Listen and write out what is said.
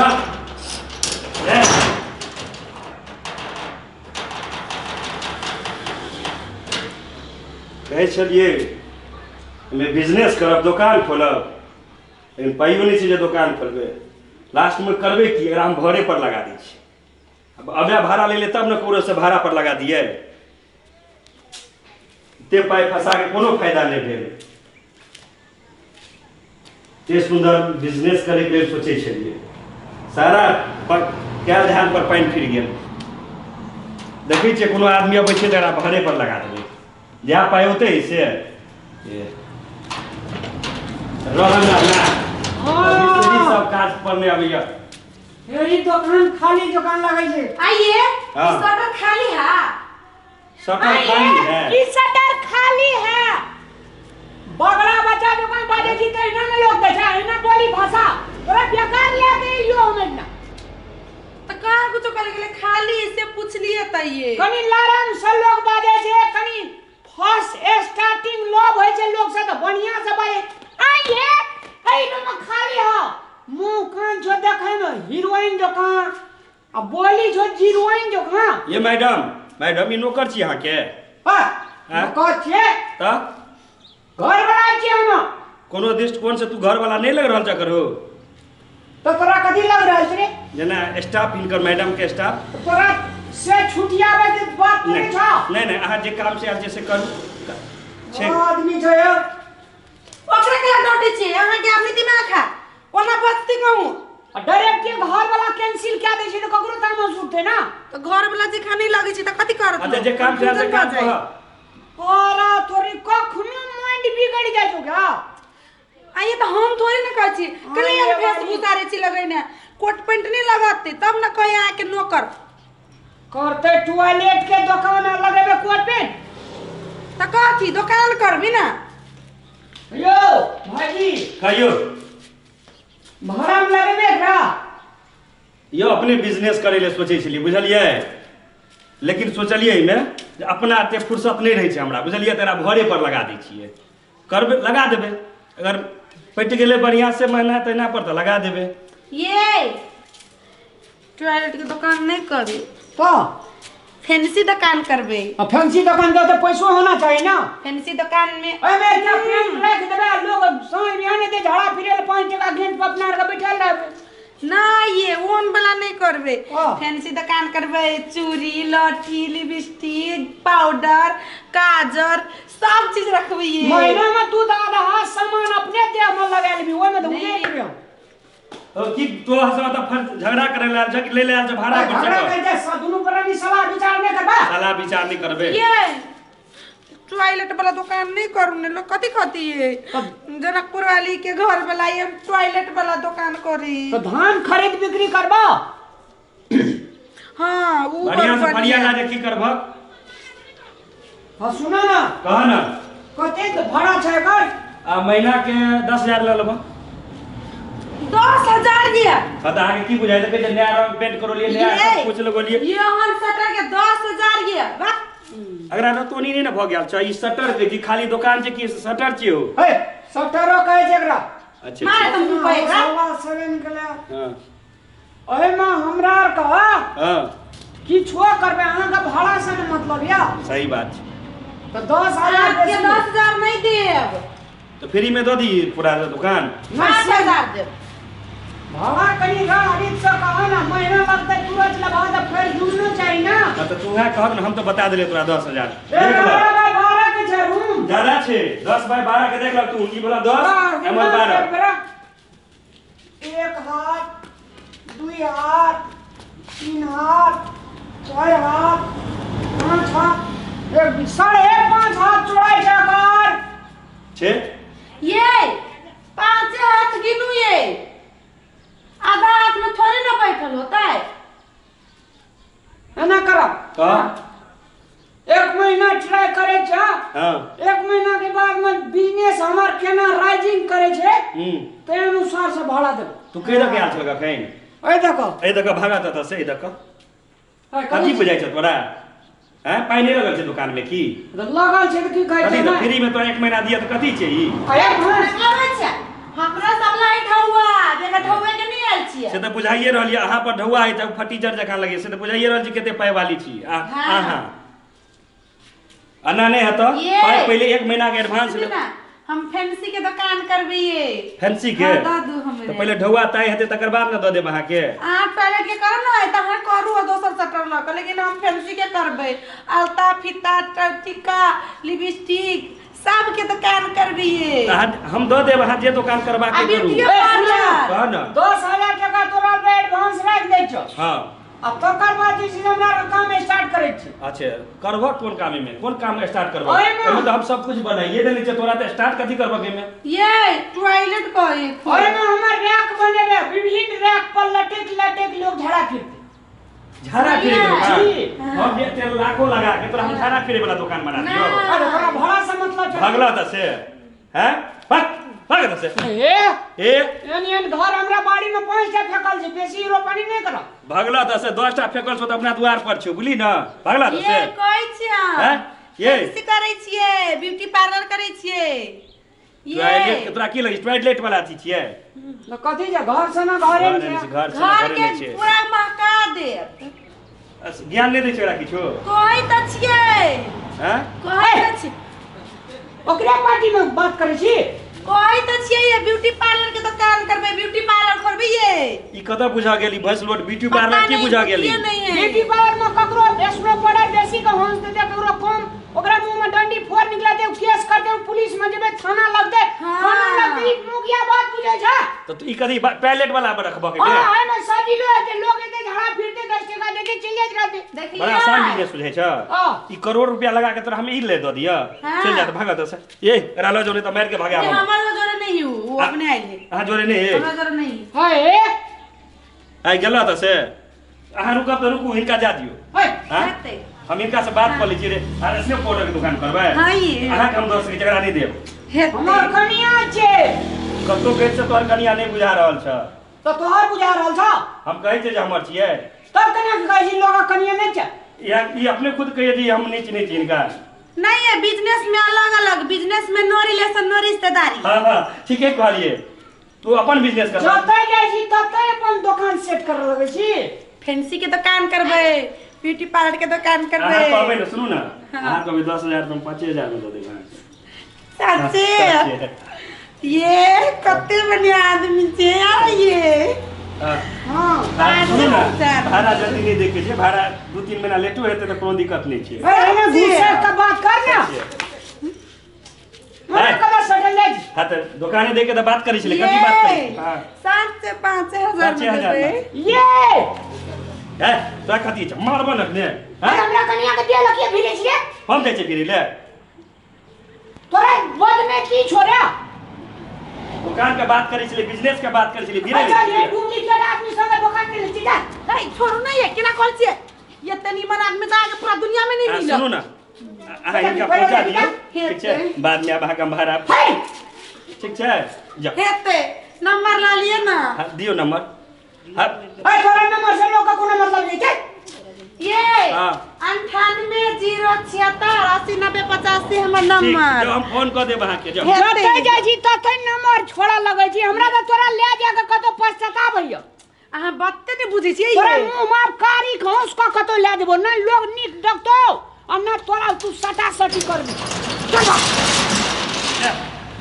चल ले। कहै छलियै हमे बिजनेस करब, दोकान खोलब, लेकिन पाइयो नहि छै जे दोकान खोलबै। लास्टमे करबै की, एकरा हम भाड़े पर लगा दै छी। अब अबे भाड़ा ले ले तब ने ककरो से भाड़ा पर लगा दियै। एते पाइ फंसा के कोनो फायदा नहि भेल। एते सुन्दर बिजनेस करैके लेल सोचै छलियै, सारा कयल ध्यान पर पानि फिर गेल। देखै छियै कोनो आदमी अबै छै तऽ एकरा भाड़े पर लगा देबै, जएह पाइ औतै से रहन ना मिस्त्री सब काज पर नहि अबैया। यही दुकान खाली दुकान लगै छै। आइए हाँ। शटर खाली है। शटर खाली है। ई शटर खाली है। बगड़ा बच्चा दुकान बाजे छी तऽ एना ने लोग दै छै, एना बोली भाषा तोरा बेकार ले के एलियो हम एना। त कहाँ कुछो करे गेले खाली से पूछलिए त ये कनी लरम से लोग बाजे छै, कनी फर्स्ट स्टार्टिंग लोभ होइ छै लोग से तऽ बढ़िया से बाजे। आइए एहि में खाली हो, मुंह कान छो देखै में हीरोइन जकाँ आ बोली छो जीरोइन जकाँ। ये मैडम, मैडम ई नौकर छी अहाँके? हाँ, हाँ? नौकर छियै। तऽ घर वाला छियै हम। कोनो दृष्टिकोण से तू घर वाला नहीं लग रहल छ करो? तो तोरा कथी लग रहल छै रे? जेना स्टाफ, हिनकर मैडम के स्टाफ। तोरा से छुटियाबै के बात नहीं छ। नहीं नहीं, अहाँ जे काम से आयल छै से करू। छै। आदमी छै यौ। ओकरा के डांटै छी अहाँ के आदमी दिमाग खा ओना बचती कहूं। आ डायरेक्ट के घर वाला कैंसिल कए दै छै तऽ ककरो तामस उठतै ना। तऽ घर वाला जे खाने लगै छै तऽ कथी करत? अच्छा जे काम से आयल से काम कह। तोरा थोड़ी कखनो माइंड बिगड़ जाइ छौ क्या? आइए तऽ हम थोड़े ने कहै छी कले यार फेसबुक आरे छी लगैने कोट पैंट नहीं लगाते तब न कहे अहाँ के नौकर करते टॉयलेट के दुकान लगेबे कोट पैंट तऽ कथी दुकान करबी ना। यो भाईजी कहियो भाड़ा में लगेबे एकरा? यो अपने बिजनेस करे ले सोचै छलियै बुझलियै, लेकिन सोचलियै एहिमे जे अपना एते फुर्सत नहि रहै छै हमरा बुझलियै, तोरा घरे पर लगा दै छियै, करबै लगा देबै, अगर पटि गेलै बढ़िआँ से महीना तहिना पर तऽ लगा देबै। ये टॉयलेट के दुकान नहीं करी तो फैंसी दुकान करबे। आ फैंसी दुकान दो तो पैसो होना चाहिए ना। फैंसी दुकान में ओए में एकटा पेंट राख देबे, लोग साँझ बिहाने दे झाड़ा फिरे ले 5 टका घेंट पर अपना आर के बैठल रहबे ना। ये ओन वाला नहीं करबे, फैंसी दुकान करबे, चूड़ी लहठी लिपस्टिक पाउडर काजर सब चीज रखबे। ये महीना में तू आधा सामान अपने देह में लगा लेबी, ओय में तो उड़े लेबी। तो की तो हसवा त फर झगड़ा करे ला जग ले ले आल भाड़ा पर झगड़ा कर दे, दुनू प्राणी सलाह विचार नहीं करबा। सलाह विचार नहीं करबे। ये टॉयलेट वाला दुकान नहीं करू ने लोग कथी खाती है जनकपुर वाली के घर वाला ये टॉयलेट वाला दुकान करी तो धान खरीद बिक्री करबा। हां उ बढ़िया से बढ़िया ला जे की करबा। हां सुनो ना, कह ना कते तो भाड़ा छै कर? आ महीना के 10,000 ल लेबा। 10,000 दिया? हां त आगे की बुझाय देबै जे नया रंग पेंट करोलिए, नया सब कुछ लगोलिए। ये हम शटर के 10,000 दिया। वाह अगरा रतोनी नहीं ना भ गेल छै ई शटर के की खाली दुकान छै की शटर छियो? हे शटरो कहै छै एकरा। अच्छा मारे त मुंह पे एकरा। 7.25 निकले। हां ओए में हमरा आर कह हां किछो करबै अहाँ के भाड़ा से न मतलब या। सही बात छै। तो 10,000 के 10,000 नहीं देब तो फ्री में दो दी पूरा दुकान। 5,000 देब भाड़ा कनी अभी से कहो ना महीना लगतै तुरंत लगा त फिर जुड़नो चाहिए ना। हां त तू है कहत न, हम तो बता देले तोरा 10,000। देख ल 12 बाय 12 के छै रूम ज्यादा छै, 10 बाय 12 के देख ल तू, ई वाला 10 एमर 12। 1 हाथ 2 हाथ 3 हाथ 4 हाथ 5 हाथ 1.5 हाथ चौड़ाई छै कर छै। ये 5 हाथ गिनू, ये आधा हाथ में थोड़ी ना बैठल होता है। एना करब का 1 महीना ट्राई करे छा। हां 1 महीना के बाद में बिजनेस हमर केना राइजिंग करे छै ते अनुसार से भाड़ा देब। तू के दके आयल छल कखन? ए देखो ए देखो भागा त से ए देखो कथी बुझाइ छ तोरा? हैं पाइ नहीं लगल छै दुकान में की? लगल छै त की कहै छै? कथी फ्री में तोरा 1 महीना दिया त कथी छै ई? अरे आबै छै हमरा सब ला ठौआ देखा ठौआ के नहीं आयल छी। छियै। से तऽ बुझाइए रहल यऽ अहाँ पर ढौआ हइ तऽ फटीचर जकाँ लगैए, से तऽ बुझाइए रहल छी कते पाइ वाली छी अहाँ। एना नहि हेतऽ, पाइ पहिले 1 महीना के एडवांस। हम फैंसी के दुकान करबिए। फैंसी के? दऽ दू हमरे। तऽ पहिले ढौआ ताइ हेतै तकर बाद ने दऽ देब अहाँके। अहाँ टॉयलेट के करब ने तऽ अहाँ करू दोसर शटर लऽ कऽ, लेकिन हम फैंसी के करबै। अलता फीता टीका लिपस्टिक सबके दुकान करबिए। हम दऽ देब, अहाँ जे दुकान करबाके करू। 10,000 टका तोरा एडवांस राखि दै छौ। हाँ अब तकर बाद जे छै हमरा काम स्टार्ट करै छी। अच्छा करबह कोन काम में, कोन काम स्टार्ट करबह? एहिमे तऽ हम सब कुछ बनाइए देने छियै, तोरा तऽ स्टार्ट कथी करबह एहिमे? ये टॉयलेट कहे ओहिमे हमर रैक बनेबै, विभिन्न रैक पर लटक लटक लोग झाड़ा फिरते। झाड़ा फिरे के हम जे तेल लाखों लगा के तोरा हम झाड़ा फिरे वाला दुकान बना दियो। अरे तोरा भाड़ा से मतलब भगला त से हैं भाग भाग त से ए ए एन एन घर हमरा बाड़ी में 5 टा फेकल छै, बेसी रोपनी नहीं करब। भगला त से 10 टा फेकल छौ त अपना द्वार पर छौ, बुझली न? भगला त से ये कहै छियै हैं ये फैंसी करै छियै, ब्यूटी पार्लर करै छियै। ये टॉयलेट तोरा की लगी टॉयलेट वाला अथी छियै? न कथी छै, घर से ना घरे ने छै, घर से घरे ने छै, पूरा महका देत। ज्ञान नहि दै छै ओकरा किछो। कहै त छियै हैं, कहै त छी ओकरे पार्टी में बात करै छी। कहै त छियै ये ब्यूटी पार्लर के दुकान करबै, ब्यूटी पार्लर खोलबै। ये ई कतऽ बुझा गेली भैंस लोट ब्यूटी पार्लर की बुझा गेली? ब्यूटी पार्लर में ककरो बेसनो पड़े बेसी के हंस देते, ककरो कम, ओकरा मुंह में डंडी फोड़ निकलते, केस करते, पुलिस में जेबे थाना लगते, थाना लगते। ई मुखिया बात बुझै छै त तू ई कथी टॉयलेट वाला पर रखबऽ के? हां एमे सजी लो हेते लोग एते झाड़ा फिरते 10 टका देके चलि जाइत रहते। देखलियै बड़ा आसान बिजनेस बुझै छै। ई करोड़ रुपया लगा के तोरा हम ई ले दऽ दिअ, चलि जा त भागत से। ए एकरा ल जो, नहीं त मार के भगा। हमर जोरे नहीं हूं, वो अपने आइल है। अहाँ जोरे नहीं है? हमरा जोरे नहीं। हां ए आई गेल त से अहाँ रुकब त रुकू, हिनका जा दियौ। हां हम इनका से बात कर लै छी रे। अरे से पाउडर के दुकान करबै? हां ये अहाँ के हम 10 के झगड़ा नहीं देब। हमर कनिया छै कतौ कहै छै तोहर कनिया नहीं बुझा रहल छ त तोहर बुझा रहल छ? हम कहै छै जे हमर छियै तब केना के कहै छी लोग कनिया नहीं छै? ई अपने खुद कहै जे हम नहीं चिन्है छी इनका। नहीं है बिजनेस में अलग अलग, बिजनेस में नो रिलेशन नो रिश्तेदारी। हां हां ठीके कहलिए, तू अपन बिजनेस कर। जतै जाइ छी ततै अपन दुकान सेट कर लगै छी। फैंसी के दुकान करबै, ब्यूटी पार्लर के दुकान करबै। अहाँ कहबै ने, सुनू ना, अहाँ कहबै 10,000 त हम 5,000 में दऽ देब अहाँके। सच्चे? ये कते बढ़िया आदमी छै ये। हां सुनू ना, भाड़ा जल्दी नहीं देखे छै, भाड़ा 2-3 महीना लेटो हेतै त कोनो दिक्कत नहीं छै। ए घुसे के बात कर ना, हमरा कदा सटल जाइ। हां त दुकाने देके त बात करै छलै, कथी बात करै? हां 7 से 5,000 में देबै। ये ए तोरा कथी छै मारबो न ने? हां हमरा कनिया के देलक ये भिड़े छियै, हम जाइ छै भिड़े ले। तोरा बद में की छोड़ा? दुकान के बात करै छलै, बिजनेस के बात करै छलै, भिड़े। अच्छा ये डुप्लीकेट आदमी संगे दुकान के ले जा। नहीं छोड़ू नहीं, ये केना कहै छियै? ये तनी मन आदमी त आगे पूरा दुनिया में नहीं मिलत। सुनू ना, अहाँ हिनका पहुंचा दियौ, ठीक छै? बाद में आब अहाँके भाड़ा ठीक छै? जा हेतै नंबर ला लिअ ना। हां दियौ नंबर। हां ए तोरा नंबर से लोग का कोनो मतलब नहीं छै। ये 98 076 80 90 85 हमर नंबर। जो हम फोन क देब अहाँ के। जतै जाइ छी ततै नंबर छोड़ा लगै छी हमरा, त तोरा ले जा के कतौ पश्चाताप होइयो। अहाँ बाते नै बुझै छियै। तोरा मुंह मार कारी घोंस क कतौ ले देबो, न लोग नीक देखतौ आ न तोरा तू सटा सटी करबी। चल।